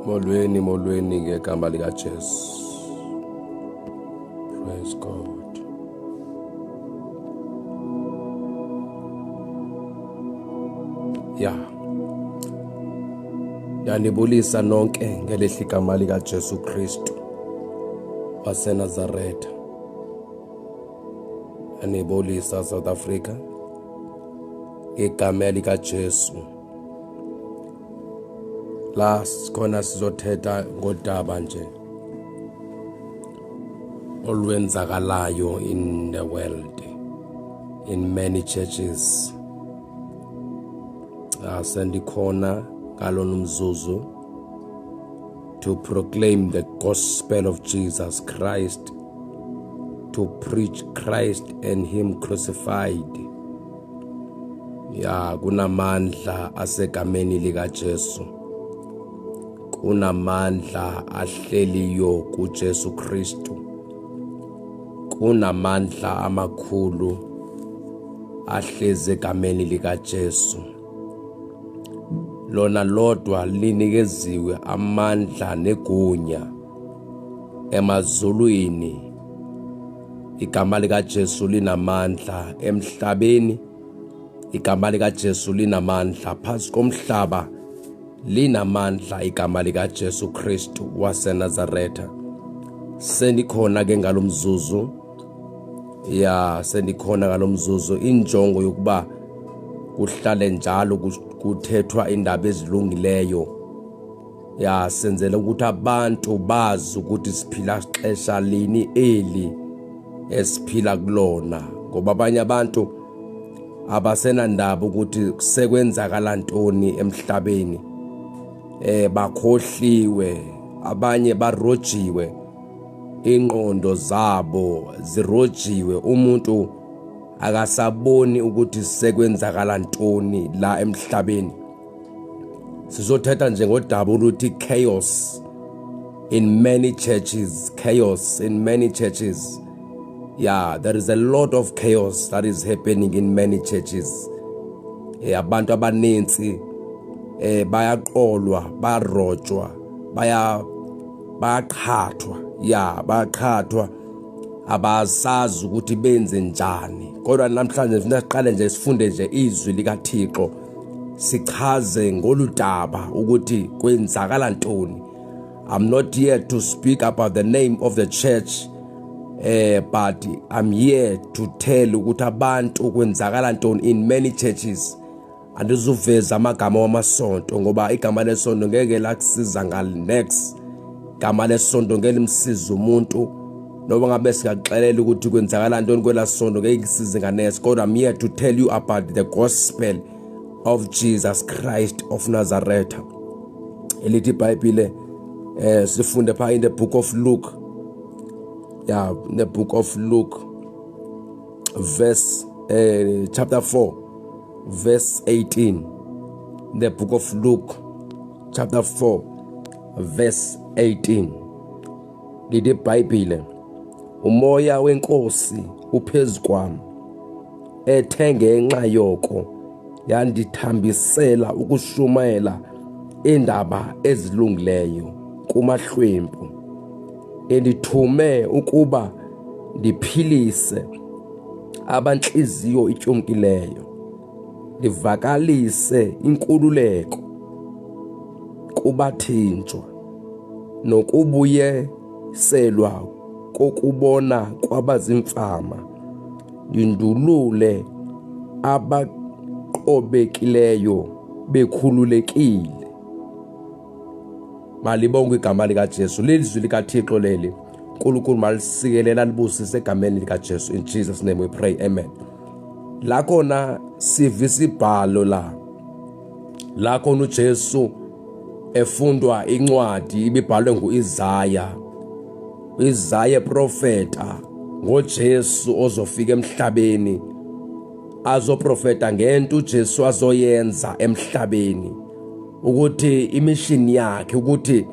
Molweni, molweni ngegama likaJesu. Praise God. Ya. Yanibulisa nonke ngelihle igama likaJesu Kristu waseNazaretha. Yanibulisa South Africa ngegama likaJesu. La sikhona sizothetha ngodaba nje olwenzakalayo in the world in many churches. Sendikhona ngalona umzuzu to proclaim the gospel of Jesus Christ, to preach Christ and him crucified. Ya, kunamandla asegameni likaJesu, kunamandla ahleliyo kuJesu Kristu, kunamandla amakhulu ahlezi egameni likaJesu. Lona lodwa linikeziwe amandla negunya emazulwini. Igama likaJesu linamandla emhlabeni, igama likaJesu linamandla phansi komhlaba, linamandla igama likaJesu Kristu waseNazaretha. Sendikhona ke ngalomzuzu, ya, sendikhona ngalomzuzu. Injongo yokuba kuhlale njalo kuthethwa indaba ezilungileyo, ya, senzela ukuthi abantu bazi ukuthi siphila xesha lini eli esiphila kulona, ngoba abanye abantu abasenandaba ukuthi sekwenzakala ntoni emhlabeni. Bakhohliwe, abanye barojiwe, ingqondo zabo zirojiwe, umuntu akasaboni ukuthi sekwenzakala ntoni la emhlabeni. Sizothetha nje ngodaba oluthi chaos in many churches, chaos in many churches. Yeah, there is a lot of chaos that is happening in many churches. Abantu abaninzi bayaqolwa, barojwa, bayaqhathwa, ya, bayaqhathwa, abasazi ukuthi benze njani. Kodwa namhlanje sifuna siqale nje sifunde nje izwi likaThixo, sichaze ngoludaba ukuthi kwenzakala ntoni. I'm not here to speak about the name of the church, but I'm here to tell ukuthi abantu kwenzakala ntoni in many churches. Andizuveza amagama wamasonto ngoba igama lesonto ngeke lakusiza ngal next. Igama lesonto ngeke limsize umuntu, noma ngabe singakuxelela ukuthi kwenzakala ntoni kwelasonto ngeke kusize nganext. Kodwa I'm here to tell you about the gospel of Jesus Christ of Nazareth. Elithi iBhayibhile, sifunde pha in the book of Luke. Yeah, in the book of Luke verse chapter 4 verse 18. In the book of Luke chapter 4 verse 18. Lithi iBhayibhile, umoya wenkosi uphezu kwami, ethe ngenxa yoko yandithambisela ukushumayela indaba ezilungileyo kumahlwempu, endithume ukuba ndiphilise abantliziyo ityumkileyo, ndivakalise inkululeko kubathinjwa, nokubuyeselwa kokubona kwabazimfama, ndindulule abaqobekileyo bekhululekile. Malibongwe igama likaJesu. Lelizwi likaThixo leli. uNkulunkulu malisikelela libusise egameni likaJesu. In Jesus name we pray, amen. La khona siva isibhalo la la khona uJesu efundwa incwadi ibibhalwe nguIsaya. Isaya profeta ngoJesu ozofika emhlabeni, azoprofeta ngento uJesu azoyenza emhlabeni, ukuthi imishini yakhe ukuthi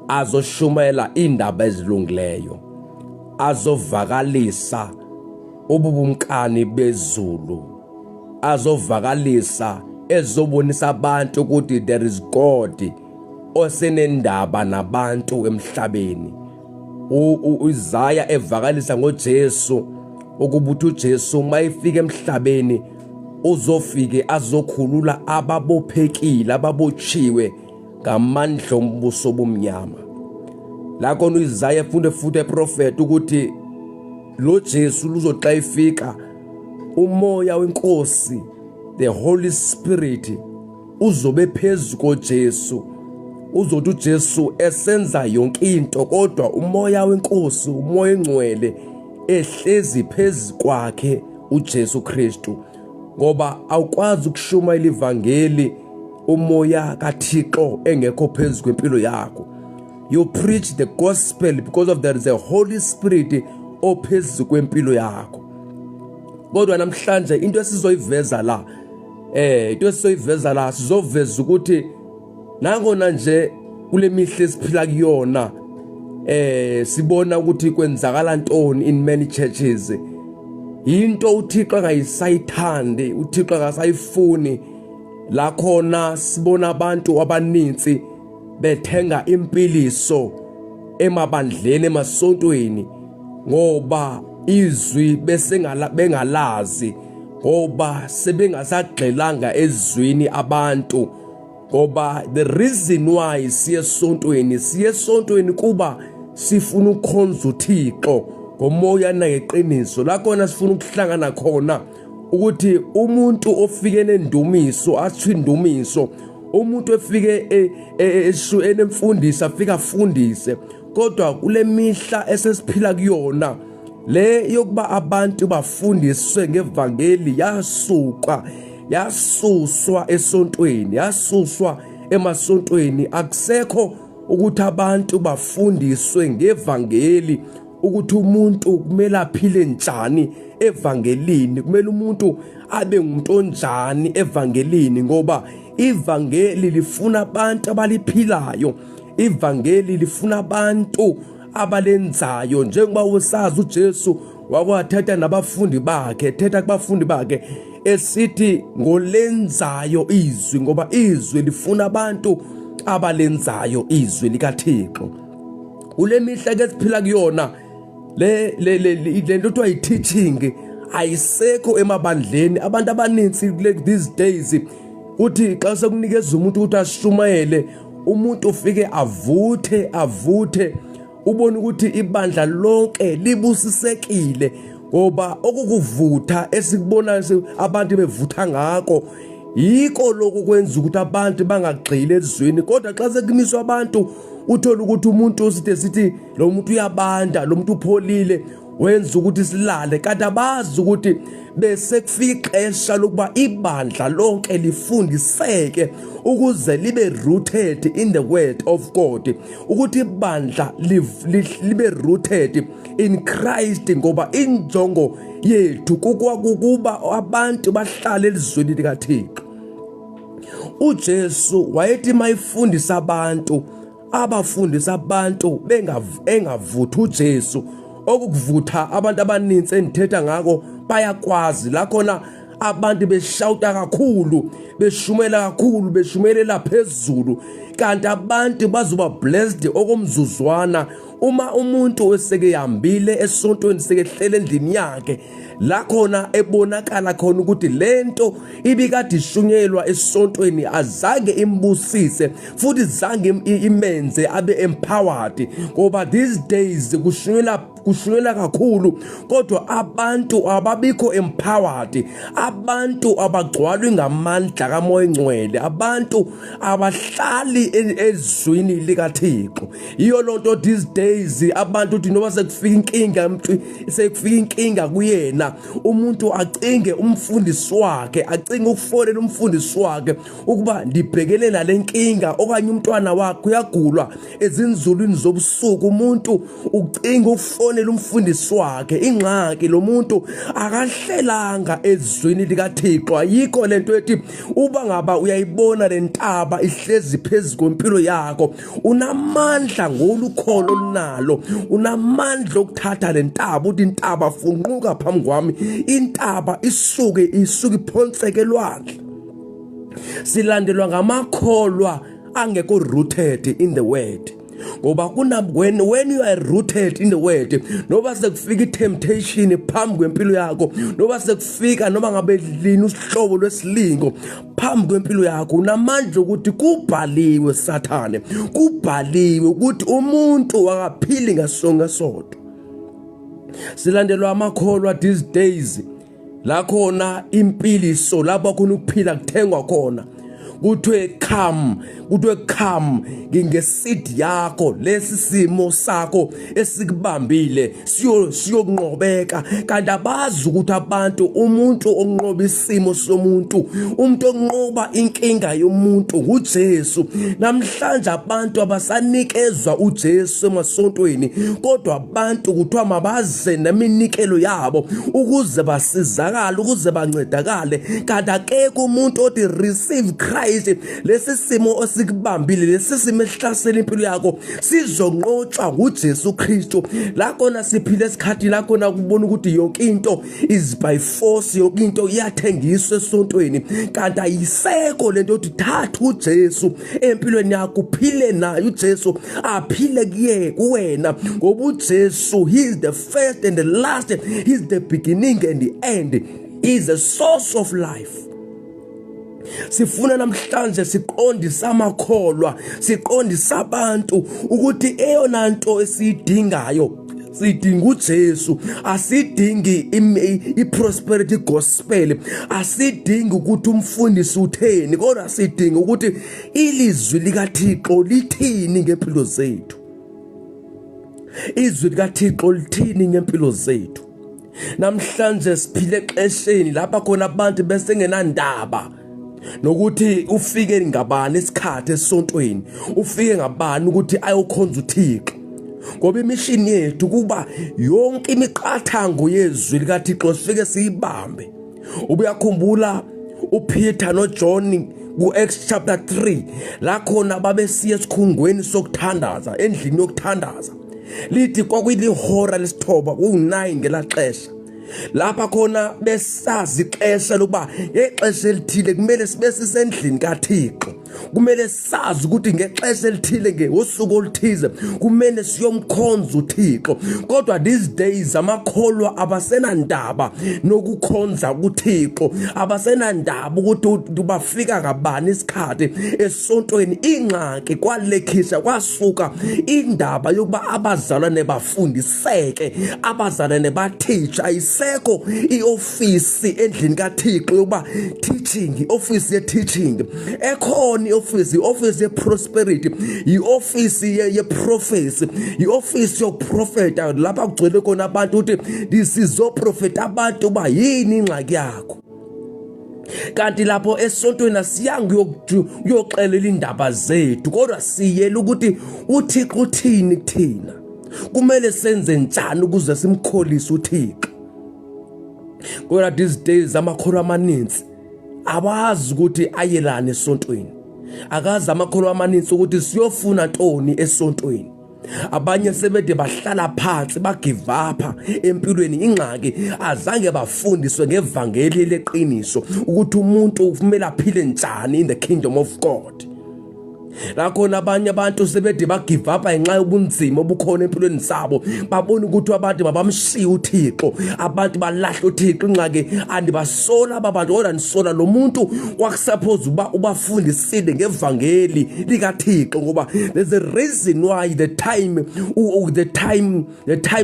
azoshumayela indaba ezilungileyo, azovakalisa ububumkani bezulu, azovakalisa ezobonisa abantu ukuthi there is God osenendaba nabantu emhlabeni. UIsaya evakalisa ngoJesu ukuba uthi uJesu mayefika emhlabeni uzofike azokhulula ababophekile, ababotshiwe ngamandla ombuso obumnyama. La khona uIsaya efunde futhi eprofeta ukuthi lo Jesu luzothi xa efika umoya wenkosi, the Holy Spirit, uzobe phezu koJesu. Uzothi uJesu esenza yonke into, kodwa umoya wenkosi, umoya engcwele, ehlezi phezu kwakhe uJesu Kristu, ngoba awukwazi ukushumayela ivangeli umoya kaThixo engekho phezu kwempilo yakho. You preach the gospel because of there is a Holy Spirit ophezu kwempilo yakho. Kodwa namhlanje into esizoyiveza la, into esizoyiveza la, sizoveza ukuthi nangona nje kule mihla esiphila kuyona sibona ukuthi kwenzakala ntoni in many churches, into uThixo angayisayithandi, uThixo akasayifuni. La khona sibona abantu abaninzi bethenga impiliso emabandleni, emasontweni, ngoba izwi bese bengalazi, ngoba sebengasagxilanga ezwini abantu. Ngoba the reason why siye esontweni, siye esontweni kuba sifuna ukukhonza uThixo ngomoya nangeqiniso. La khona sifuna ukuhlangana khona ukuthi umuntu ofike nendumiso athi indumiso, umuntu efike enemfundiso afike afundise. Kodwa kule mihla esesiphila kuyona le yokuba abantu bafundiswe ngevangeli yasuka, yasuswa esontweni, yasuswa emasontweni. Akusekho ukuthi abantu bafundiswe ngevangeli, ukuthi umuntu kumele aphile njani evangelini, kumele umuntu abe ngumuntu onjani evangelini, ngoba ivangeli lifuna abantu abaliphilayo, ivangeli lifuna abantu abalenzayo. Njengoba usazi uJesu wakwathetha nabafundi bakhe, thetha kubafundi bakhe esithi ngolenzayo izwi, ngoba izwi lifuna abantu abalenzayo izwi likaThixo. Kule mihla ke siphila kuyona le le le nto kuthiwa yi-teaching ayisekho emabandleni. Abantu abaninzi these days uthi xa sekunikeza umuntu ukuthi ashumayele, umuntu ufike avuthe avuthe, ubone ukuthi ibandla lonke libusisekile, ngoba okukuvutha esikubona abantu bevutha ngako yiko lokhu kwenza ukuthi abantu bangagxili ezweni. Kodwa xa sekumiswa abantu, uthola ukuthi umuntu osithe sithi lo muntu uyabanda, lo muntu upholile, wenza ukuthi silale, kanti abazi ukuthi bese kufika ixesha lokuba ibandla lonke lifundiseke ukuze libe rooted in the word of God, ukuthi ibandla libe rooted in Christ, ngoba injongo yethu kukuba abantu bahlale elizweni likaThixo. uJesu wayethi mayifundisa abantu, abafundisa abantu engavuthi uJesu. Okukuvutha abantu abaninzi endithetha ngako bayakwazi la khona abantu beshawuta kakhulu, beshumela kakhulu, beshumelela phezulu, kanti abantu bazoba blessed okomzuzwana. Uma umuntu eseke hambile esontweni, sekehlele endlini yakhe, la khona ebonakala khona ukuthi lento ibikade ishunyelwa esontweni azange imbusise futhi zange imenze abe empowered, ngoba these days kushunyelwa kakhulu, kodwa abantu ababikho empowered, abantu abagcwalwi ngamandla kaMoya Engcwele, abantu abahlali ezwini likaThixo. Yiyo lonto these days abantu uthi noma sekufika inkinga, sekufika inkinga kuyena umuntu, acinge umfundisi wakhe, acinge ukufonela umfundisi wakhe ukuba ndibhekele nale nkinga, okanye umntwana wakhe uyagulwa ezinzulwini zobusuku, umuntu ucinga ukufonela umfundisi wakhe. Ingxaki lo muntu akahlelanga ezwini likaThixo. Ayikho lento ethi uba ngaba uyayibona le ntaba ihlezi phezu kwempilo yakho, unamandla ngolukholo olunalo, unamandla okuthatha le ntaba uthi intaba funquka phambi kwami, intaba isuke iphonseke elwandle. Silandelwa ngamakholwa. angekho rooted in the word, ngoba kuna when you are rooted in the word, noba sekufika i-temptation phambi kwempilo yakho, noba sekufika noma ngabe lini usihlobo lwesilingo phambi kwempilo yakho, unamandla ukuthi kubhaliwe, Sathane, kubhaliwe ukuthi umuntu akaphili ngasonke sodwa. Silandelwa amakholwa these days la khona impiliso, lapho khona ukuphila kuthengwa khona, kuthiwe come, kuthiwe come ngeseed yakho, lesi simo sakho esikubambile siyokunqobeka. Kanti abazi ukuthi abantu, umuntu onqoba isimo somuntu, umuntu onqoba inkinga yomuntu nguJesu. Namhlanje abantu abasanikezwa uJesu emasontweni, kodwa abantu kuthiwa mabaze neminikelo yabo ukuze basizakale, ukuze bancedakale. Kanti akekho umuntu othi receive Christ, lesi simo osikubambile, lesi simo esihlasela impilo yakho sizonqotshwa nguJesu Kristu. La khona siphila esikhathi la khona kubona ukuthi yonke into is by force, yonke into iyathengiswa esontweni, kanti ayisekho lento yokuthi thatha uJesu empilweni yakho, uphile naye uJesu, aphile kuye kuwena, ngoba uJesu, he is the first and the last, he is the beginning and the end, he is the source of life. Sifuna namhlanje siqondise amakholwa, siqondise abantu ukuthi eyona nto esiyidingayo, sidinga uJesu, asidingi i-prosperity gospel, asidingi ukuthi umfundisi utheni, kodwa sidinga ukuthi ilizwi likaThixo lithini ngempilo zethu, izwi likaThixo lithini ngempilo zethu. Namhlanje siphile exesheni lapha khona abantu besengenandaba nokuthi ufike ngabani isikhathi esontweni, ufike ngabani ukuthi ayokhonza uThixo, ngoba imishini yethu kuba yonke imiqathango yezwi likaThixo sifike siyibambe. Ubuyakhumbula uPeter noJohn ku-Acts chapter 3, la khona babesiya esikhungweni sokuthandaza, endlini yokuthandaza, lithi kwakuyilihora lesithoba, kuwu-9 ngelaxesha, lapha khona besazi ixesha lokuba ngexesha elithile kumele sibe sisendlini kaThixo, kumele sazi ukuthi ngexesha elithile, ngosuku oluthize, kumele siyomkhonza uThixo. Kodwa these days amakholwa abasenandaba nokukhonza kuThixo, abasenandaba ukuthi bafika ngabani isikhathi esontweni. Ingxaki kwalekhisha kwasuka indaba yokuba abazalwane bafundiseke, abazalwane bateach. Ayisekho iofisi endlini kaThixo yokuba teaching, iofisi ye-teaching ekhona, iofisi, iofisi ye-prosperity, iofisi ye-prophecy, iofisi yokuprofeta, lapha kugcwele khona abantu ukuthi sizoprofeta abantu uba yini ingxaki yakho. Kanti lapho esontweni asiyangi uyoxelela indaba zethu, kodwa siyela ukuthi uThixo uthini kuthina, kumele senze njani ukuze simkholise uThixo. Kodwa these days amakholwa amaninzi awazi ukuthi ayelani esontweni, akazi amakholwa amaninzi ukuthi siyofuna ntoni esontweni. Abanye sebede bahlala phansi, bagive up empilweni. Ingxaki azange bafundiswe ngevangeli leqiniso ukuthi umuntu kumele aphile njani in the kingdom of God. La khona abanye abantu sebede bagive up ngenxa yobunzima obukhona empilweni zabo, babona ukuthi abantu mabamshiye uThixo, abantu balahle uThixo. Ingxaki andibasola aba bantu, kodwa ndisola lo muntu kwakusuppose uba ubafundisile ngevangeli likaThixo, ngoba there's a reason why the time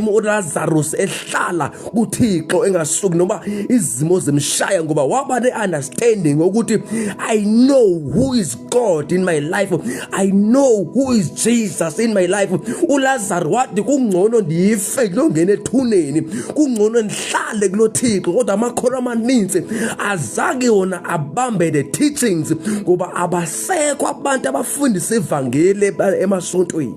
uLazarus ehlala kuThixo engasuki noma izimo zemshaya, ngoba waba ne-understanding ukuthi I know who is God in my life, I know who is Jesus in my life. uLazarus wathi kungcono ndife kulongena ethuneni, kungcono ndihlale kuloThixo. Kodwa amakholwa amaninzi azange wona abambe the teachings, ngoba abasekho abantu abafundisa ivangeli emasontweni,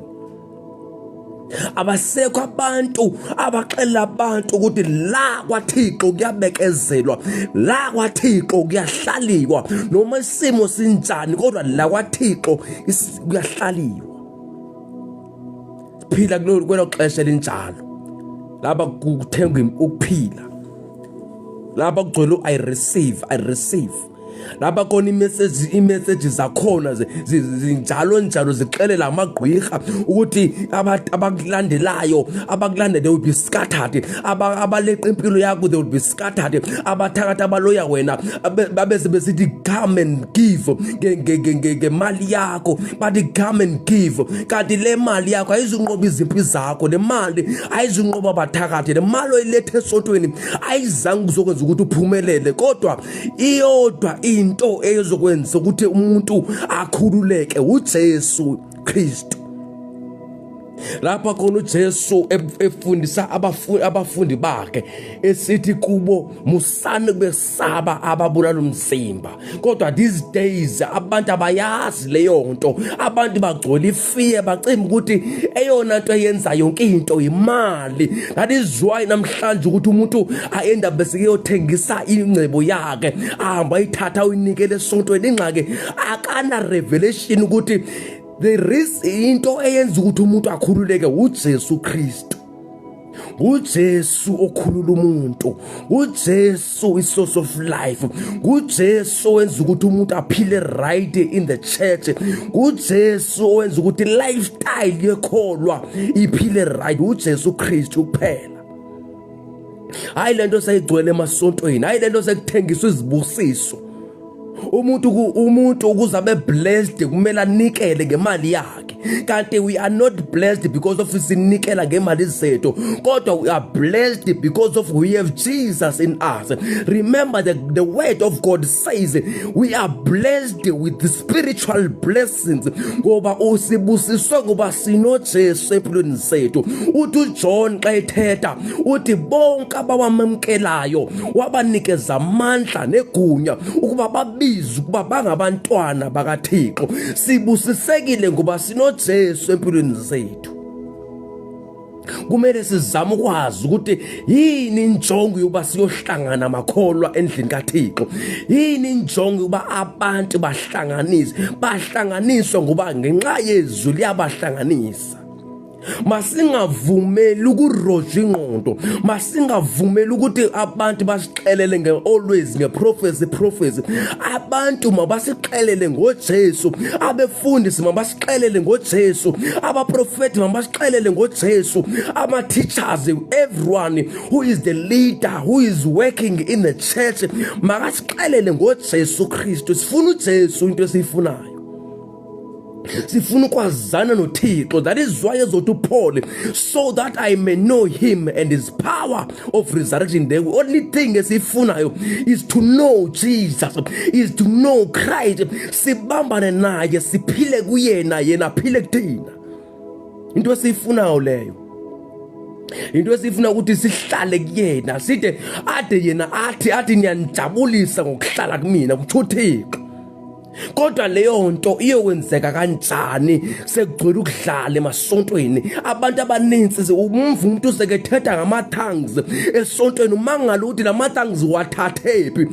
abasekho abantu abaxelela abantu ukuthi la kwaThixo kuyabekezelwa, la kwaThixo kuyahlaliwa noma isimo sinjani, kodwa la kwaThixo kuyahlaliwa. Siphila kulolu kwelo xesha elinjalo lapha kuthengwa ukuphila, lapha kugcwele I receive, I receive. Lapha khona imessage, imessage zakhona zinjalo njalo zixelela amagqwirha ukuthi abakulandelayo, abakulandele, they will be scattered. Abaleqa impilo yakho, they will be scattered. Abathakathi abaloya wena babese besithi come and give ngemali yakho, bathi come and give, kanti le mali yakho ayizunqoba izimpi zakho, le mali ayizunqoba abathakathi, le mali oyilethe esontweni ayizange kuzokwenza ukuthi uphumelele, kodwa iyodwa into eyozokwenza ukuthi umuntu akhululeke uJesu Kristu. Lapha khona uJesu efundisa abafundi bakhe esithi kubo, musani kubesaba ababulala umzimba. Kodwa these days abantu abayazi leyo nto, abantu bagcwele ifiye, bacimba ukuthi eyona nto eyenza yonke into imali. That is why namhlanje ukuthi umuntu ayenda bese kuyothengisa ingcebo yakhe, ahamba ayithatha uyinikele esontweni. Ingxaki akana revelation ukuthi there is into eyenza ukuthi umuntu akhululeke, uJesu Kristu. UJesu okhulula umuntu, uJesu is source of life, uJesu owenza ukuthi umuntu aphile right in the church, uJesu owenza ukuthi lifestyle yekholwa iphile right, uJesu Kristu kuphela. Hayi lento seyigcwele emasontweni, hayi lento sekuthengiswa izibusiso. Umuntu ukuze abe blessed kumele anikele ngemali yakhe, kanti we are not blessed because of sinikela ngemali zethu, kodwa we are blessed because of we have Jesus in us. Remember, the word of God says we are blessed with the spiritual blessings, ngoba usibusiswe ngoba sinoJesu empilweni zethu. Uthi uJohn xa ethetha uthi bonke abawamamkelayo wabanikeza amandla negunya ukuba babizwe ukuba bangabantwana bakaThixo. Sibusisekile ngoba sinoJesu empilweni zethu. Kumele sizame ukwazi ukuthi yini injongo yokuba siyohlangana amakholwa endlini kaThixo, yini injongo yokuba abantu bahlanganise, bahlanganiswe ngoba ngenxa yezwi liyabahlanganisa. Masingavumeli ukurojwa ingqondo, masingavumeli ukuthi abantu basixelele nge-always nge-prophecy prophecy. Abantu mabasixelele ngoJesu, abefundisi mabasixelele ngoJesu, abaprofeti mabasixelele ngoJesu, ama-teachers, everyone who is the leader who is working in the church makasixelele ngoJesu Kristu. Sifuna uJesu, into esiyifunayo, sifuna ukwazana noThixo. That is why ezothi uPaul, so that I may know him and his power of resurrection. The only thing esiyifunayo is to know Jesus, is to know Christ, sibambane naye, siphile kuyena, yena aphile kuthina. Into esiyifunayo leyo, into esifuna ukuthi sihlale kuyena, side ade yena athi niyanijabulisa ngokuhlala kumina, kutsho uThixo. Kodwa leyo nto iyokwenzeka kanjani sekugcwele ukudlala emasontweni? Abantu abaninzi, umva umuntu sekethetha ngama-tongues esontweni, umangala ukuthi lama-tongues wathathephi.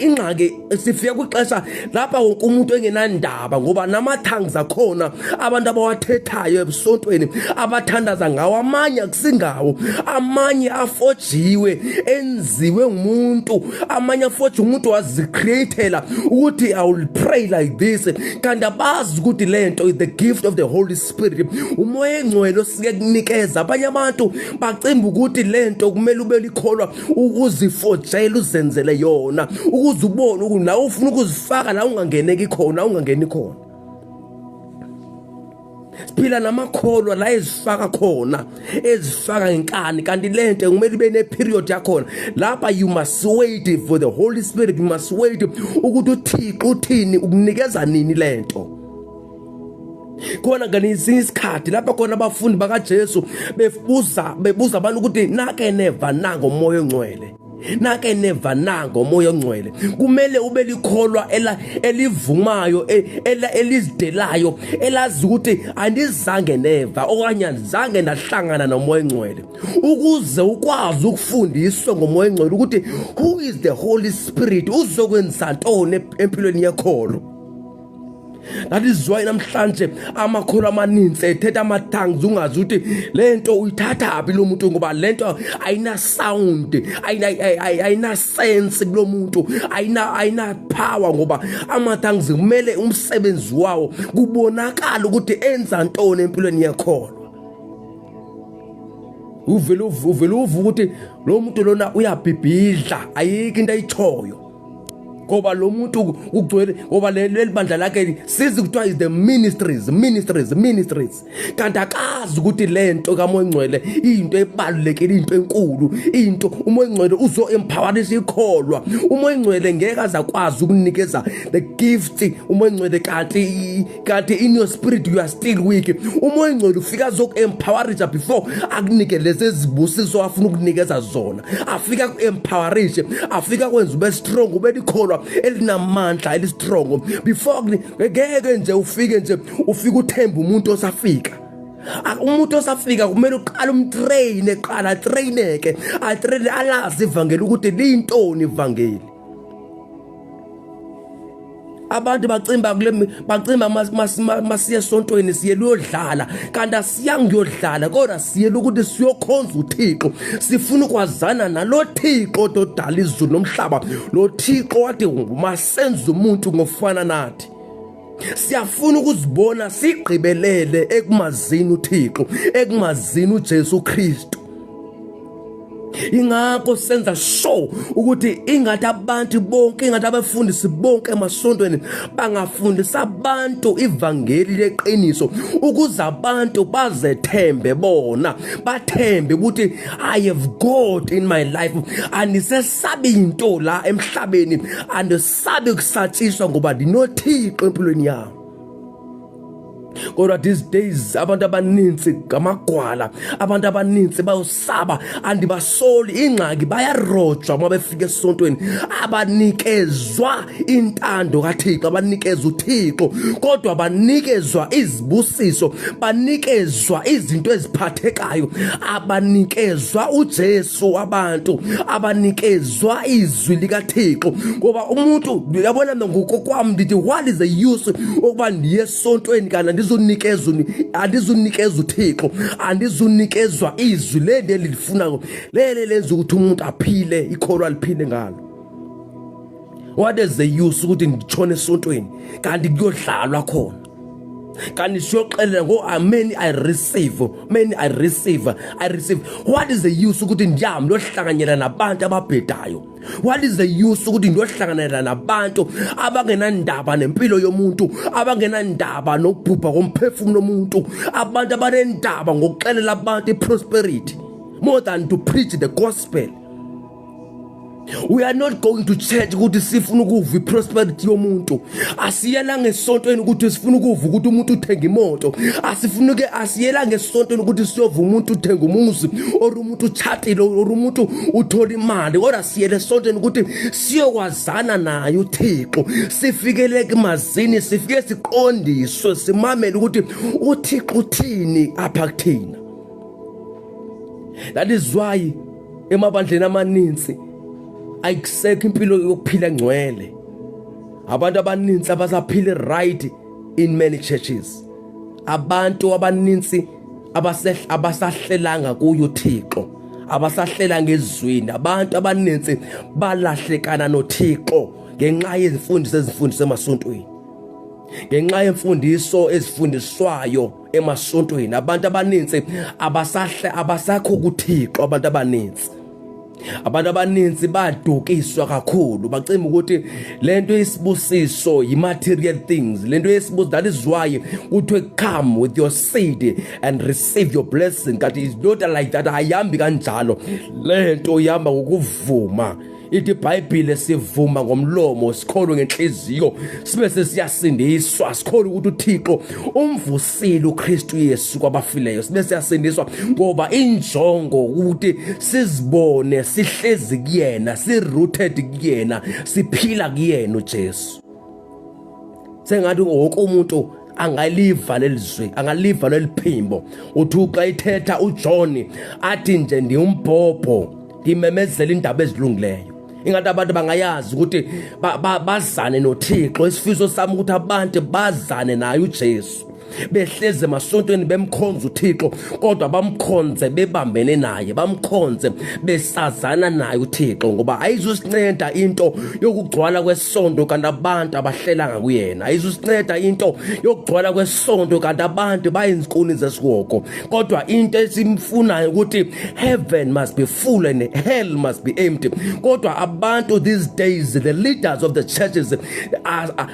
Ingxaki sifika kwixesha lapha wonke umuntu engenandaba, ngoba nama-tongues akhona abantu abawathethayo esontweni, abathandaza ngawo, amanye akusingawo, amanye afojiwe, enziwe ngumuntu, amanye afoje umuntu wazicreatela ukuthi I will pray like this, kanti abazi ukuthi lento is the gift of the Holy Spirit, uMoya Engcwele osike kunikeza. Abanye abantu bacimba ukuthi lento kumele ube likholwa ukuzifojela, uzenzele yona, ukuze ubone ukuthi la ufuna ukuzifaka la ungangeneki khona, ungangeni khona. Siphila namakholwa la ezifaka khona, ezifaka ngenkani, kanti lento kumele ibe ne-period yakhona lapha. You must wait for the Holy Spirit, you must wait ukuthi uThixo uthini, ukunikeza nini lento khona. Ngesinye isikhathi lapha khona abafundi bakaJesu bebuza abantu ukuthi nake neva na ngoMoya Ongcwele, nake neva na ngoMoya Ongcwele? Kumele ube likholwa elivumayo, elizidelayo, elazi ukuthi andizange neva okanye andizange ndahlangana noMoya Ongcwele, ukuze ukwazi ukufundiswa ngoMoya Ongcwele ukuthi who is the Holy Spirit, uzokwenza ntoni empilweni yekholo. That is why namhlanje amakholwa amaninzi ethetha ama-tongues, ungazi ukuthi le nto uyithathaphi lo muntu, ngoba le nto ayina sound, ayina sense kulo muntu, ayina power, ngoba ama-tongues kumele umsebenzi wawo kubonakala ukuthi enza ntoni empilweni yekholwa. Uvele uve ukuthi lo muntu lona uyabhibhidla, ayikho into ayithoyo, ngoba lo muntu ugcwele, ngoba leli bandla lakhe sizi kuthiwa is the ministries, ministries, ministries, kanti akazi ukuthi le nto kaMoya Ngcwele into ebalulekile, into enkulu, into uMoya Ngcwele uzo-empowerisha ikholwa. UMoya Ngcwele ngeke azakwazi ukunikeza the gift uMoya Ngcwele kanti in your spirit you are still weak. UMoya Ngcwele ufika azoku-empowerisha before akunike lezi ezibusiso afuna ukunikeza zona. Afika ku-empowerishe, afika kwenza ube strong, ube likholwa elinamandla, elistrong before. Ngeke nje ufike nje, ufike uthembe umuntu osafika. Umuntu osafika kumele uqale umtrain, eqala atraineke, atrain, alazi ivangeli ukuthi liyintoni ivangeli. Abantu bacimba kule, bacimba masiye esontweni siye luyodlala, kanti asiyangi kuyodlala, kodwa siyela ukuthi siyokhonza uThixo. Sifuna ukwazana nalo Thixo odala izulu nomhlaba, lo Thixo wathi masenze umuntu ngofana nathi. Siyafuna ukuzibona sigqibelele ekumazini uThixo, ekumazini uJesu Kristu. Ingakho senza sure ukuthi ingathi abantu bonke, ingathi abafundisi bonke emasontweni bangafundisa abantu ivangeli leqiniso, ukuze abantu bazethembe bona, bathembe ukuthi I have God in my life, andisesabi into la emhlabeni, andisabi kusatshiswa ngoba ndinoThixo empilweni yami. Kodwa these days abantu abaninzi ngamagwala, abantu abaninzi bayosaba. Andibasoli, ingxaki bayarojwa uma befika esontweni. Abanikezwa intando kaThixo, abanikezwa uThixo, kodwa banikezwa izibusiso, banikezwa izinto eziphathekayo. Abanikezwa uJesu abantu, abanikezwa izwi likaThixo, ngoba umuntu uyabona, ngokokwami ndithi, what is the use ukuba ndiye esontweni kanti andizunikezwa uThixo, andizunikezwa izwi leli elilifunayo, lele lenza ukuthi umuntu aphile, ikholwa liphile ngalo? What is the use ukuthi ngitshone esontweni kanti kuyodlalwa khona, kanti siyoxelela ngo many I receive, many I receive, I receive? What is the use ukuthi ndihambe ndiyohlanganyela nabantu ababhedayo? What is the use ukuthi ndiyohlanganela nabantu abangenandaba nempilo yomuntu, abangenandaba nokubhubha komphefumulo womuntu, abantu abanendaba ngokuxelela abantu i-prosperity more than to preach the gospel? We are not going to church ukuthi sifuna ukuva iprosperity yomuntu. Asiyelanga esontweni ukuthi sifuna ukuva ukuthi umuntu uthenga imoto. Asifuna ke, asiyelanga esontweni ukuthi siyova umuntu uthenga umuzi or umuntu uchatile or umuntu uthola imali, kodwa siyele esontweni ukuthi siyokwazana naye uThixo, sifikele kumazini, sifike siqondiswe, simamele ukuthi uThixo uthini apha kuthina. That is why emabandleni amaninzi ayikusekho impilo yokuphila engcwele. Abantu abaninzi abasaphile right in many churches. Abantu abaninzi abasahlelanga kuyo uThixo, abasahlelanga ezwini. Abantu abaninzi balahlekana noThixo ngenxa yezimfundiso ezifundiswa emasontweni, ngenxa yemfundiso ezifundiswayo emasontweni. Abantu abaninzi abasahle, abasakho kuThixo. Abantu abaninzi badukiswa kakhulu, bacima ukuthi lento isibusiso yi-material things, lento yesibusiso. That is why kuthiwe come with your seed and receive your blessing, kanti it's not like that. Ayihambi kanjalo lento, ihamba ngokuvuma. Ithi iBhayibhile sivuma ngomlomo, sikholwe ngenhliziyo, sibe sesiyasindiswa. Sikholwe ukuthi uThixo umvusile uKristu Yesu kwabafileyo, sibe siyasindiswa, ngoba injongo ukuthi sizibone sihlezi kuyena, si-rooted kuyena, siphila kuyena uJesu. Sengathi wonke umuntu angaliva lelizwi, angaliva leli phimbo. Uthi xa ithetha uJohn athi nje, "Ndiwumbhobho, ndimemezela indaba ezilungileyo." Ingathi abantu bangayazi ukuthi bazane noThixo. Isifiso sami ukuthi abantu bazane naye uJesu, behlezi emasontweni bemkhonza uThixo, kodwa bamkhonze bebambene naye, bamkhonze besazana naye uThixo, ngoba ayizusinceda into yokugcwala kwesonto kanti abantu abahlelanga kuyena. Ayizusinceda into yokugcwala kwesonto kanti abantu bayizinkuni zesihogo. Kodwa into esimfunayo ukuthi heaven must be full and hell must be empty. Kodwa abantu these days, the leaders of the churches,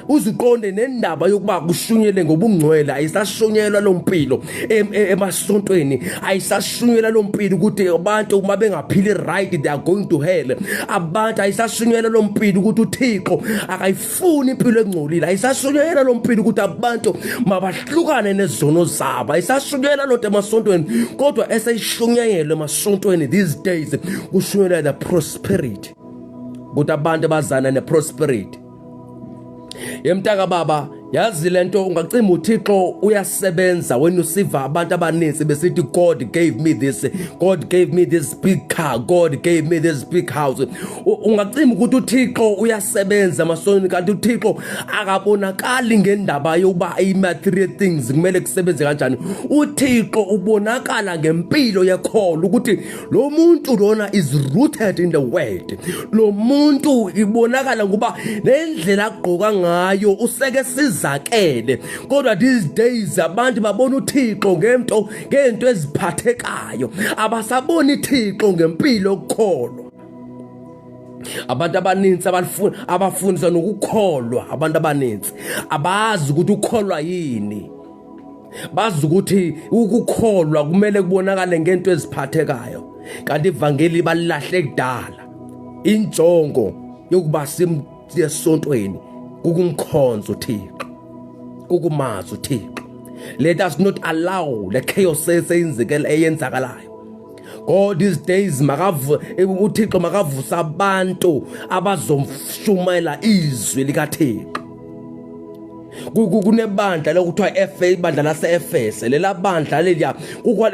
uziqonde nendaba yokuba kushunyele ngobungcwele. Ayisashunyelwa lo mpilo emasontweni, ayisashunyelwa lo mpilo ukuthi abantu uma bengaphili right, they are going to hell. Abantu, ayisashunyelwa lo mpilo ukuthi uThixo akayifuni impilo engcolile. Ayisashunyelwa lo mpilo ukuthi abantu mabahlukane nezono zabo. Ayisashunyelwa lonto emasontweni, kodwa eseyishunyelwe emasontweni these days, kushunyelwa the prosperity, ukuthi abantu bazana neprosperity. Yemntaka baba, yazi lento ungacima uThixo uyasebenza when usiva abantu abaninzi besithi, "God gave me this, God gave me this big car, God gave me this big house." Ungacima ukuthi uThixo uyasebenza masoni, kanti uThixo akabonakali ngendaba yokuba i-material things kumele kusebenze kanjani. UThixo ubonakala ngempilo yekholo, ukuthi lo muntu lona is rooted in the word. Lo muntu ibonakala ngoba nendlela agqoka ngayo useke sizakele. Kodwa these days abantu babona uThixo ngento eziphathekayo, abasaboni uThixo ngempilo yokukholwa. Abantu abaninzi abalifuna abafundiswa nokukholwa, abantu abaninzi abazi ukuthi ukholwa yini. Bazi ukuthi ukukholwa kumele kubonakale ngento eziphathekayo, kanti ivangeli balilahle kudala. Injongo yokuba esontweni kukumkhonza uThixo, kukumazi uThixo. Let us not allow the chaos eseyenzekela, eyenzakalayo. God these days makavu uThixo makavusa abantu abazomshumela izwi likaThixo. Kunebandla lokuthiwa FA, ibandla lase-Efese. Lela bandla leliya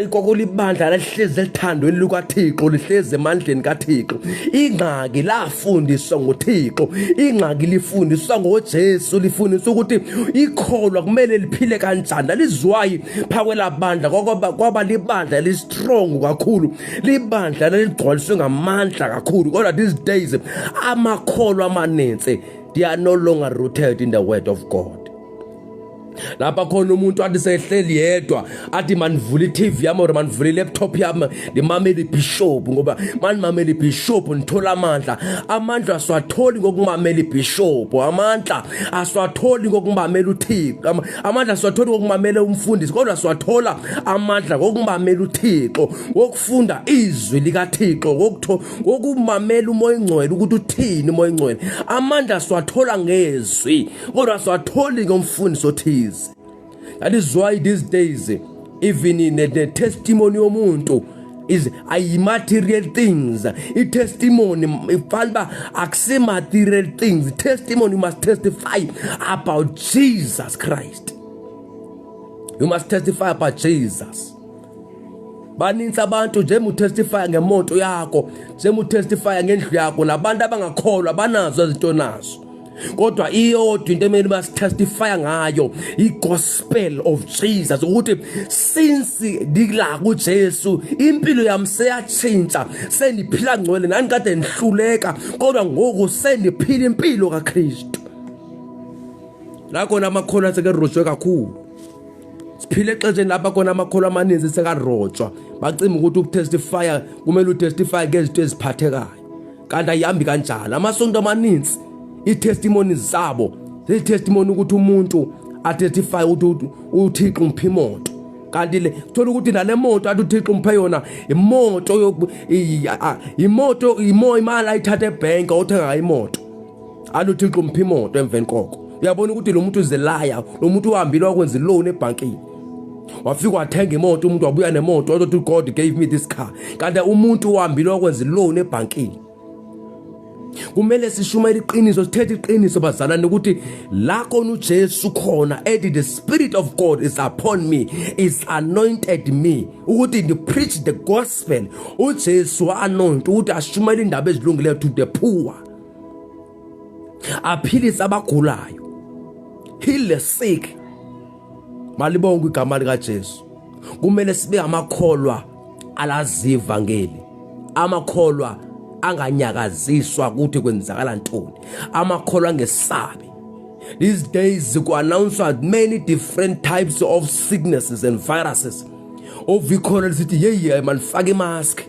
kwakulibandla lalihlezi elithandweni lukaThixo, lihlezi emandleni kaThixo. Ingxaki lafundiswa nguThixo, ingxaki lifundiswa ngoJesu, lifundiswa ukuthi ikholwa kumele liphile kanjani. Lalizwayi phakwela bandla, kwaba libandla listrong kakhulu, libandla leligcwaliswe ngamandla kakhulu. Kodwa these days amakholwa amaninzi, they are no longer rooted in the word of God. Lapha khona umuntu athi sehleli yedwa athi, "Manivule i-TV yami or manivule i-laptop yami, ndimamele ibishop, ngoba manimamele ibishop nithola amandla." Amandla asiwatholi ngokumamela ibishop, amandla asiwatholi ngokumamela uThixo, amandla asiwatholi ngokumamela umfundisi, kodwa siwathola amandla ngokumamela uThixo, ngokufunda izwi likaThixo, ngokumamela uMoya oNgcwele ukuthi uthini uMoya oNgcwele. Amandla siwathola ngezwi, kodwa siwatholi ngomfundisi othize. That is why these days even in the testimony yomuntu is ayi-material things. I-testimony ifana uba akusi-material things. Testimony, you must testify about Jesus Christ, you must testify about Jesus. Baninzi abantu, njengoba utestify ngemoto yakho, njengoba utestify ngendlu yakho, nabantu abangakholwa banazo izinto nazo, kodwa iyodwa into emele basitestify ngayo, i-gospel of Jesus, ukuthi since ndila kuJesu impilo yami seyatshintsha, sendiphila ngcwele. Nani kade ndihluleka, kodwa ngoku sendiphila impilo kaKristu. La khona amakholwa asekerojwe kakhulu. Siphile exesheni lapha khona amakholwa amaninzi sekarojwa, bacima ukuthi ukutestifya kumele utestify ngezinto eziphathekayo, kanti ayihambi kanjalo. Amasonto amaninzi i-testimony zabo zii-testimony ukuthi umuntu atestify ukuthi uThixo umphe imoto, kanti le thola ukuthi nale moto athi uThixo umphe yona imoto, imoto imali ayithatha ebhenki othenga ngayo imoto, athi uThixo umphe imoto. Emveni koko uyabona ukuthi lo muntu uzelaya, lo muntu uhambile wakwenza iloan ebhankini, wafika wathenga imoto. Umuntu wabuya nemoto, wathi, "God gave me this car," kanti umuntu uhambile wakwenza iloan ebhankini. Kumele sishumayele iqiniso, sithethe iqiniso, bazalwane, ukuthi la khona uJesu khona ethi, "The spirit of God is upon me, is anointed me ukuthi ndi preach the gospel." UJesu wa-anoint ukuthi ashumayele indaba ezilungileyo to the poor. Aphilise abagulayo. Heal the sick. Malibonke igama likaJesu. Kumele sibe amakholwa alaziva ivangeli. Amakholwa anganyakaziswa ukuthi kwenzakala ntoni. Amakholwa angesabi. These days ku-announcwa many different types of sicknesses and viruses. Ovikholwa lisithi yeyi manifake imask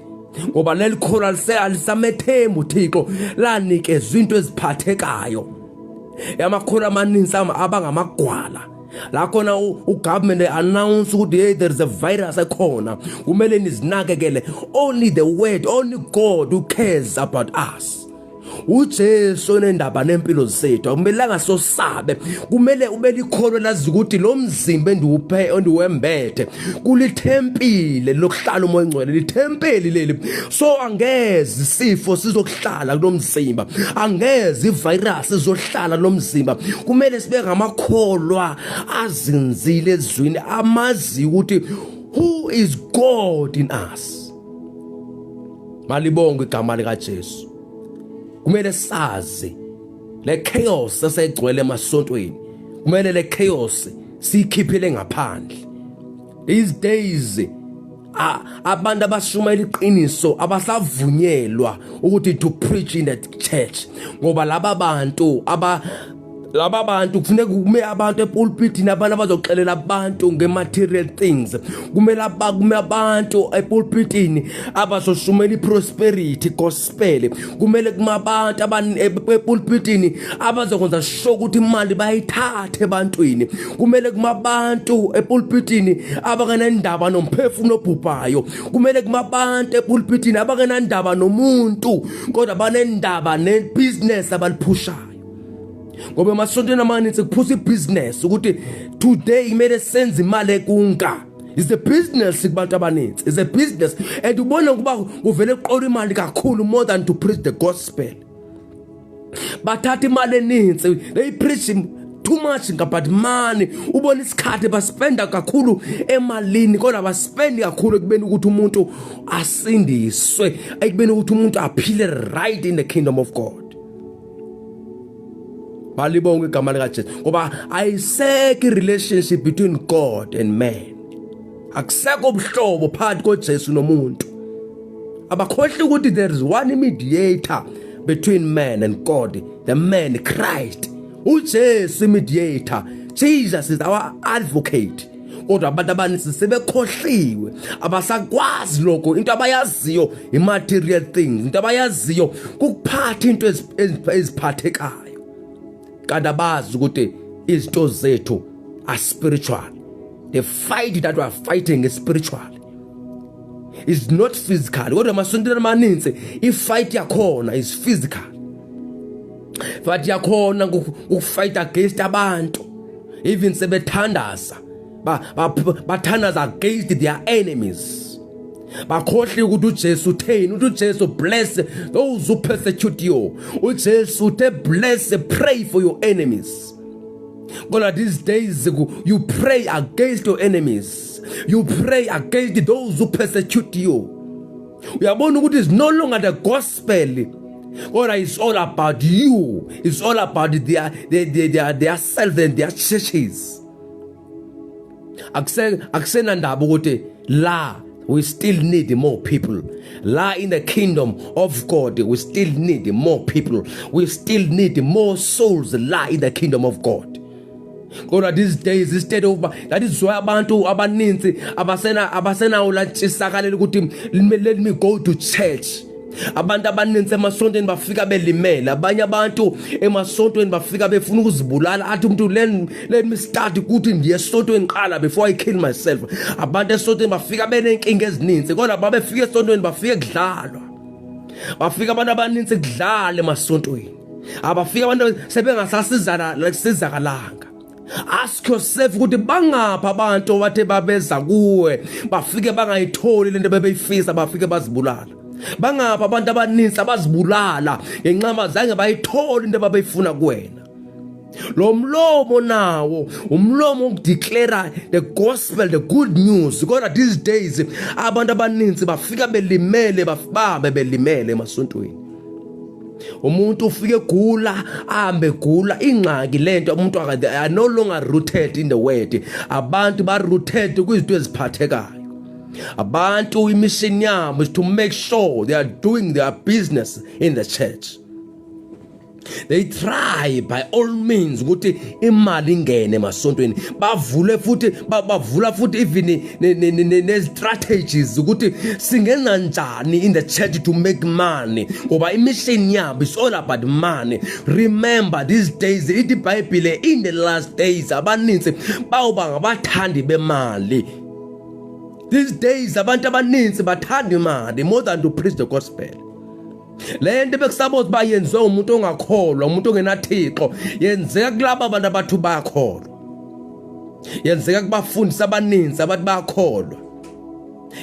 ngoba leli kholwa alisamethembi uThixo lanikezwa into eziphathekayo. Amakholwa amaninzi abangamagwala la khona ugovernment announce ukuthi hey, there is a virus ekhona, kumele nizinakekele. Only the word, only God who cares about us. uJesu onendaba nempilo zethu, akumelanga sosabe. Kumele ube likholwa lazi ukuthi lo mzimba endiwuphe endiwembethe kulithempile lokuhlala uMoya oNgcwele, lithempeli leli. So angeze isifo sizokuhlala kulomzimba, angeze ivirus izohlala kulomzimba. Kumele sibe ngamakholwa azinzile ezwini, amazi ukuthi who is God in us. Malibonge igama likaJesu. Kumele sazi le chaos esegcwele emasontweni, kumele le chaos siyikhiphele ngaphandle. These days abantu abashumayela iqiniso abasavunyelwa ukuthi to preach in the church, ngoba laba bantu aba laba bantu kufuneka kume abantu epulpitini, abantu abazoxelela abantu nge-material things. Kumele kume abantu epulpitini abazoshumela i-prosperity gospel. Kumele kume abantu epulpitini abazokwenza sure ukuthi imali bayithathe ebantwini. Kumele kume abantu epulpitini abangenandaba nomphefumulo obhubhayo. Kumele kume abantu epulpitini abangenandaba nomuntu, kodwa banendaba nebusiness abaliphushayo. Ngoba emasontweni amaninzi kuphusa ibhizinesi ukuthi today kumele senze imali ekunka. Is a business kubantu abaninzi, is a business, and ubona ukuba kuvele kuqola imali kakhulu more than to preach the gospel. Bathatha imali eninzi, they preach too much about money. Ubona isikhathi baspenda kakhulu emalini, kodwa baspendi kakhulu ekubeni ukuthi umuntu asindiswe, ekubeni ukuthi umuntu aphile right in the kingdom of God. Malibonke igama likaJesu, ngoba ayisekho i-relationship between God and man. Akusekho ubuhlobo phakathi koJesu nomuntu. Abakhohle ukuthi there is one mediator between man and God, the man Christ. uJesu mediator, Jesus is our advocate. Kodwa abantu abaninzi sebekhohliwe, abasakwazi lokho. Into abayaziyo i-material things, into abayaziyo kukuphatha into eziphathekayo, kanti abazi ukuthi izinto zethu are spiritual. The fight that we are fighting is spiritual, is not physical. Kodwa emasontweni amaninzi i-fight yakhona is physical, fight yakhona ukufight against abantu. Even sebethandaza, bathandaza against their enemies. Bakhohle ukuthi uJesu utheni, uthi uJesu, "Bless those who persecute you." UJesu uthe, "Bless, pray for your enemies." Kodwa these days you pray against your enemies, you pray against those who persecute you. Uyabona ukuthi it's no longer the gospel, kodwa it's all about you, it's all about their self and their churches. Akusenandaba ukuthi la we still need more people. La in the kingdom of God we still need more people, we still need more souls la in the kingdom of God. Kodwa these days, instead of that, is why abantu abaninzi abasenawo latshisakalela ukuthi let me go to church. Abantu abaninzi emasontweni bafika belimele, abanye abantu emasontweni bafika befuna ukuzibulala. Athi umuntu, let me start ukuthi ndiye esontweni qala before I kill myself." Abantu esontweni bafika benenkinga ezininzi, kodwa babefika esontweni bafike kudlalwa. Bafika abantu abaninzi kudlala emasontweni, abafika abantu sebengasasizana sizakalanga. Ask yourself ukuthi bangapha abantu abathe babeza kuwe, bafike bangayitholi lento bebeyifisa, bafike bazibulala. Bangapha abantu abaninzi abazibulala ngenxa zange bayithole into ababeyifuna kuwena? Lo mlomo nawo umlomo ukudeclare the gospel, the good news, kodwa these days abantu abaninzi bafika belimele, babe belimele emasontweni. Umuntu ufike egula, ahambe egula. Ingxaki lento, umuntu are no longer rooted in the word. Abantu ba rooted kwizinto eziphathekayo. Abantu imission yabo is to make sure they are doing their business in the church. They try by all means ukuthi imali ingene emasontweni, bavule futhi, bavula futhi even ne strategies ukuthi singenza njani in the church to make money, ngoba imission yabo is all about money. Remember, these days, ithi iBhayibhile, in the last days abaninzi bawuba ngabathandi bemali. These days abantu abaninzi bathanda imali more than to preach the gospel. Le nto bekusabothi uba yenziwe umuntu ongakholwa, umuntu ongenathixo, yenzeka kulaba abantu abathi bayakholwa, yenzeka kubafundisi abaninzi abathi bayakholwa.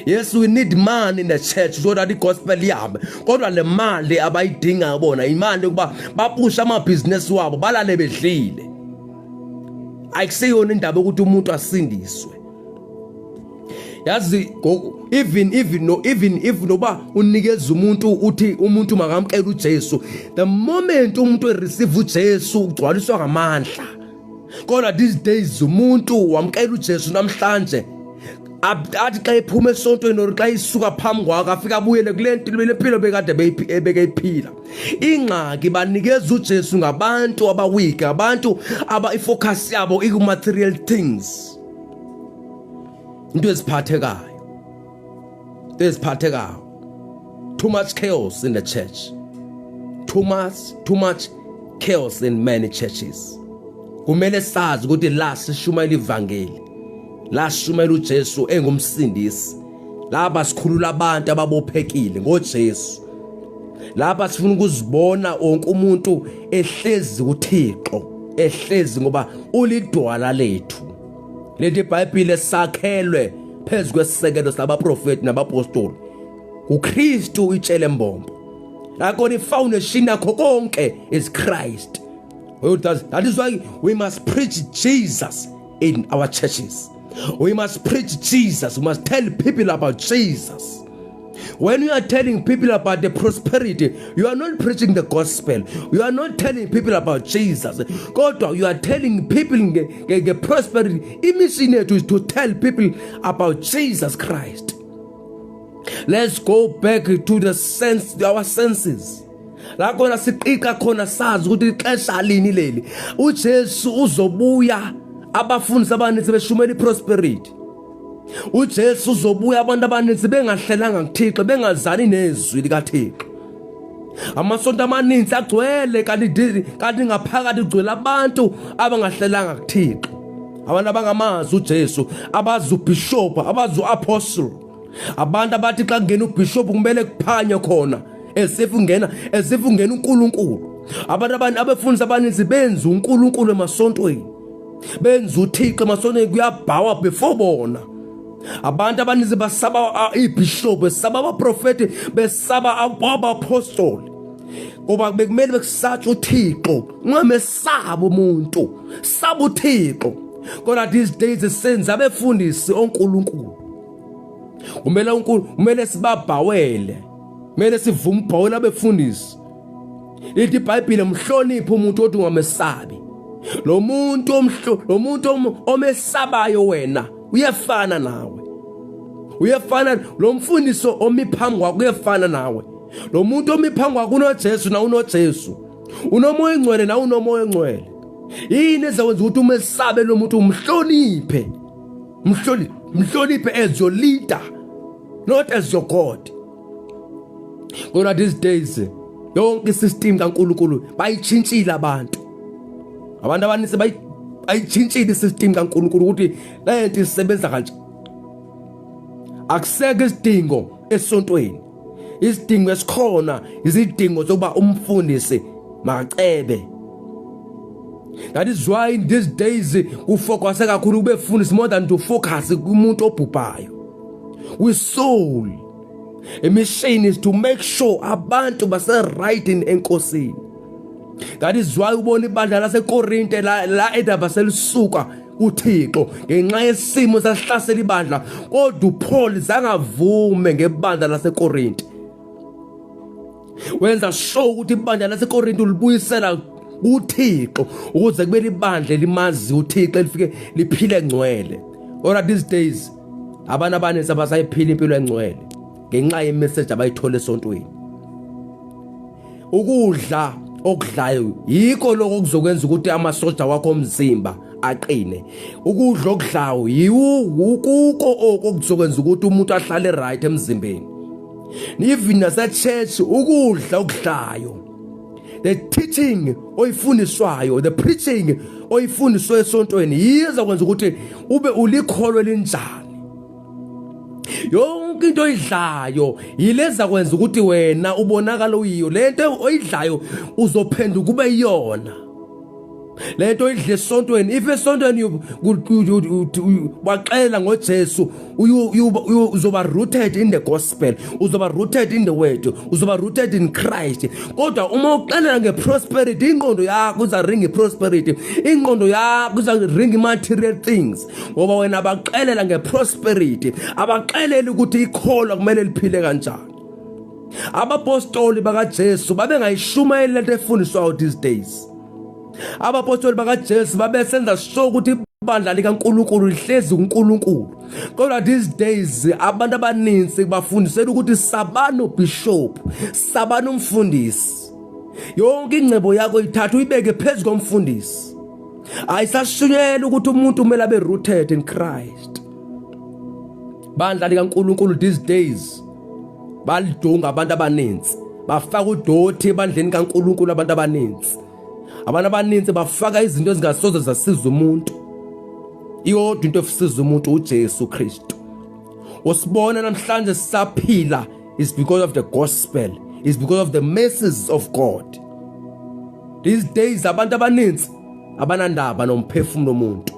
Yes, we need money in the church so that igospel ihambe, kodwa le mali abayidingayo bona imali yokuba bapushe amabhizinesi wabo, balale bedlile. Akuseyona indaba yokuthi umuntu asindiswe. Yazi, even no even if noba unikeza umuntu, uthi umuntu makamkele uJesu, the moment umuntu ereceive uJesu ugcwaliswa ngamandla. Kodwa these days umuntu wamkela uJesu namhlanje, athi xa ephuma esontweni or xa isuka phambi kwakho, afika abuyele kule nto lempilo bekade bekeyiphila. Ingxaki banikeza uJesu ngabantu abaweak, abantu aba ifocus yabo iku-material things, into eziphathekayo, into eziphathekayo. Too much chaos in the church, too much, too much chaos in many churches. Kumele sazi ukuthi la sishumayela ivangeli, la sishumayela uJesu engumsindisi, laba sikhulula abantu ababophekile ngoJesu. Lapha sifuna ukuzibona wonke umuntu ehlezi kuThixo, ehlezi ngoba ulidwala lethu. Lethi iBhayibhile, sakhelwe phezu kwesisekelo sabaprofeti nabapostoli, uKristu itshele mbombo. Lakho ifoundation yakho konke is Christ. That is why we must preach Jesus in our churches. We must preach Jesus. We must tell people about Jesus. When you are telling people about the prosperity, you are not preaching the gospel. You are not telling people about Jesus. Kodwa you are telling people nge prosperity. Imission yethu is to tell people about Jesus Christ. Let's go back to the sense, our senses. La khona siqiqa khona, sazi ukuthi ixesha lini leli uJesu uzobuya. Abafundisi abaninzi beshumela iprosperity. UJesu uzobuya abantu abaninzi bengahlelanga kuThixo, bengazani nezwi likaThixo. Amasonto amaninzi agcwele, kanti ngaphakathi kugcwele abantu abangahlelanga kuThixo, abantu abangamazi uJesu, abazi ubishop, abazi uapostle, abantu abathi xa kungena ubishop kumele kuphanye khona, as if ungena uNkulunkulu. Abantu abani abefundisi abaninzi benza uNkulunkulu emasontweni, benza uThixo emasontweni, kuyabhawa before bona. Abantu abaninzi basaba ibishop, besaba abaprofeti, besaba abapostoli, ngoba bekumele bekusatsha uThixo. Ungamesaba umuntu, saba uThixo. Kodwa these days senza abefundisi onkulunkulu. Kumele uNkulunkulu, kumele sibabhawele, kumele sivume ubhawela abefundisi. Lithi iBhayibhile, mhloniphe umuntu othi ungamesabi. Lo muntu omesabayo wena uyefana nawe, uyefana lo mfundiso omi phambi kwakho, uyefana nawe lo muntu omi phambi kwakho. UnoJesu na unoJesu, unomoya ongcwele na unomoya ongcwele. Yini ezakwenza ukuthi umesabe lo muntu? Umhloniphe, mhloniphe as your leader, not as your God. Kodwa these days yonke isystem kaNkuluNkulu bayitshintshile abantu. Abantu abaninzi bayitshintshile isystem kaNkuluNkulu ukuthi le nto isebenza kanje. Akusekho isidingo esontweni. Isidingo esikhona izidingo zokuba umfundisi makacebe. That is why in these days kufocus kakhulu kubefundisi more than to focus kumuntu obhubhayo. We soul, a mission is to make sure abantu base right in enkosini. That is why ubona ibandla laseKorinte la edaba selisuka uThixo ngenxa yesimo sasihlasela ibandla, kodwa uPaul zangavume ngebandla laseKorinte. Wenza sure ukuthi ibandla laseKorinto ulibuyisela kuThixo ukuze kube libandla elimazi uThixo, elifike liphile ngcwele. Kodwa these days abantu abaninzi abasayiphila impilo engcwele ngenxa yemessage abayithola esontweni. Ukudla okudlayo yikho lokho okuzokwenza ukuthi amasoja wakho omzimba aqine. Ukudla okudlayo yiwukuko okuzokwenza ukuthi umuntu ahlale right emzimbeni. Even nase-church, ukudla okudlayo, the teaching oyifundiswayo, the preaching oyifundiswe esontweni, yizo kwenza ukuthi ube ulikholwa elinjani. Yonke into oyidlayo yileza kwenza ukuthi wena ubonakala uyiyo lento oyidlayo, uzophenduka ube iyona lento oyidla esontweni. If esontweni waxela ngoJesu, uzoba rooted in the gospel, uzoba rooted in the word, uzoba rooted in Christ. Kodwa uma uxelela ngeprosperity, ingqondo yakho izaringa iprosperity, ingqondo yakho izaringa material things, ngoba wena abaxelela ngeprosperity, abaxeleli ukuthi ikholwa kumele liphile kanjani. Abapostoli bakaJesu babengayishumayeli lento efundiswayo these days. Abapostoli bakaJesu babesenza sure ukuthi ibandla likaNkulunkulu lihlezi kuNkulunkulu. Kodwa these days abantu abaninzi bafundisela ukuthi sabani bishop, sabani umfundisi. Yonke ingcebo yakho ithatha uyibeke phezu komfundisi. Ayisashunyela ukuthi umuntu kumele abe rooted in Christ. Bandla likaNkulunkulu, these days balidunga abantu abaninzi, bafaka udoti ebandleni kaNkulunkulu. Abantu abaninzi bafaka izinto ezingasoze zasiza umuntu. Iyodwa into efisiza umuntu, uJesu Kristu. Usibona namhlanje sisaphila is because of the gospel, is because of the mercies of God. These days abantu abaninzi abanandaba nomphefumulo womuntu.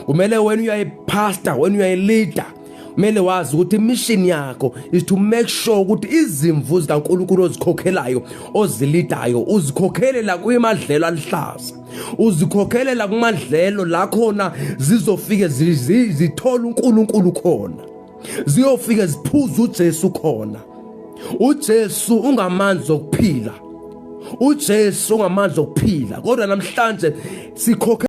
Kumele wena uyayipastor, wena uyayileader, kumele wazi ukuthi imission yakho is to make sure ukuthi izimvu zikaNkulunkulu ozikhokhelayo, ozilidayo, uzikhokhelela kuyimadlelo alihlaza, uzikhokhelela kumadlelo la khona zizofike zithola uNkulunkulu khona, ziyofike ziphuze uJesu khona. UJesu ungamanzi okuphila, uJesu ungamanzi okuphila. Kodwa namhlanje sikhokhe